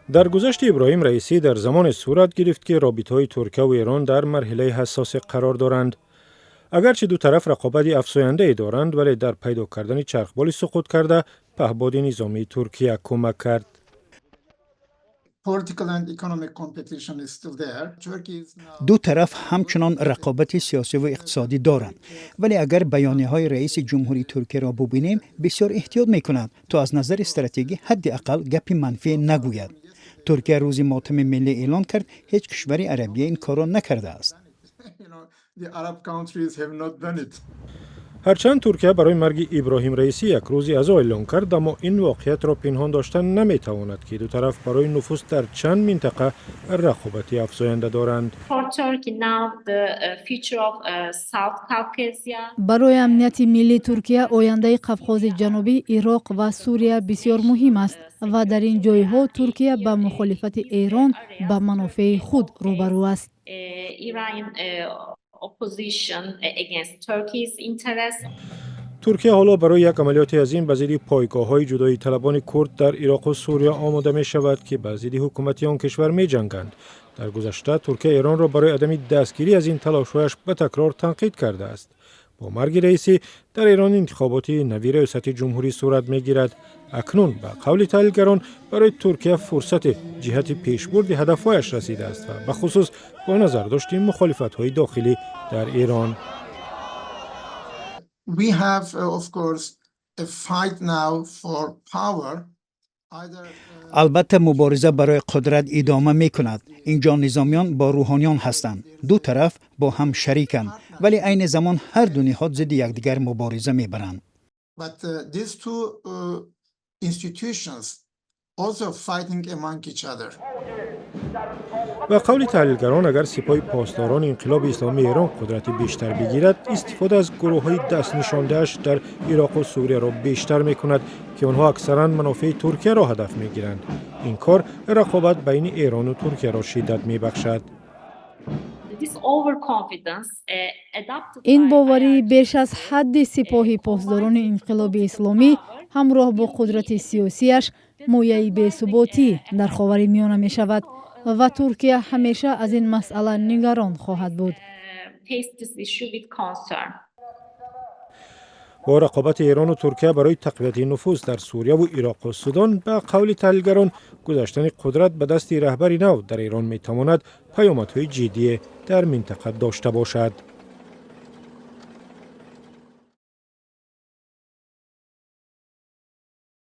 Даргузашти Иброҳим Раисӣ дар замоне сурат гирифт, ки робитаҳои Туркия ва Эрон дар марҳилаи ҳассосе қарор доранд. Агарчи ду тараф рақобати афзояндае доранд, вале дар пайдо кардани чархболи суқут карда паҳбоди низомии Туркия кӯмак кард. Political and economic competition is still there. Turkey is now Ду тараф ҳамчунон рақобати сиёсиву иқтисодӣ доранд, вале агар баёнияҳои раиси ҷумҳури туркияро бубинем, бисёр эҳтиёт мекунад, то аз назари стратегӣ ҳадди ақал гапи манфӣ нагӯяд. Туркия рӯзи мотами миллӣ эълон кард. Ҳеҷ кишвари арабия ин корро накардааст. The Arab countries have not done it. Ҳарчанд Туркия барои марги Иброҳим Раисӣ як рӯзи азо эълон кард, аммо ин воқеиятро пинҳон доштан наметавонад, ки ду тараф барои нуфуз дар чанд минтақа рақобати афзоянда доранд. For Turkey now, the future of South Caucasia Барои амнияти миллии Туркия ояндаи Қавқози Ҷанубӣ, Ироқ ва Сурия бисёр муҳим аст ва дар ин ҷойҳо Туркия ба мухолифати Эрон ба манофеи худ рӯбарӯ аст. Iran opposition against Turkey's interests. Туркия ҳоло барои як амалиёти азим ба зидди пойгоҳҳои ҷудоиталабони курд дар Ироқу Сурия омода мешавад, ки ба зидди ҳукумати он кишвар меҷанганд. Дар гузашта Туркия Эронро барои адами дастгирӣ аз ин талошҳояш ба такрор танқид кардааст. Бо марги Раисӣ дар Эрон интихоботи нави раёсати ҷумҳурӣ сурат мегирад. Акнун, ба қавли таҳлилгарон, барои Туркия фурсате ҷиҳати пешбурди ҳадафҳояш расидааст ва бахусус бо назардошти мухолифатҳои дохилӣ дар Эрон. We have, of course, a fight now for power. Either Албатта, мубориза барои қудрат идома мекунад. Инҷо низомиён бо рӯҳониён ҳастанд, ду тараф бо ҳам шариканд, вале айни замон ҳар ду ниҳод зидди якдигар мубориза мебаранд. But these two institutions also fighting among each other. Ба қавли таҳлилгарон, агар Сипоҳи Посдорони Инқилоби Исломии Эрон қудрати бештар бигирад, истифода аз гурӯҳҳои дастнишондааш дар Ироқу Сурияро бештар мекунад, ки онҳо аксаран манофеи Туркияро ҳадаф мегиранд. Ин кор рақобат байни Эрону Туркияро шиддат мебахшад. This overconfidence adopted Ин by боварии IRGC беш аз ҳадди Сипоҳи Посдорони Инқилоби Исломӣ ҳамроҳ бо қудрати сиёсияш мояи бесуботӣ дар Ховари Миёна мешавад ва Туркия ҳамеша аз ин масъала нигарон хоҳад буд. Face this issue with concern. Бо рақобати Эрону Туркия барои тақвияти нуфуз дар Сурияву Ироқу Судон, ба қавли таҳлилгарон, гузаштани қудрат ба дасти раҳбари нав дар Эрон метавонад паёмадҳои ҷиддие дар минтақа дошта бошад.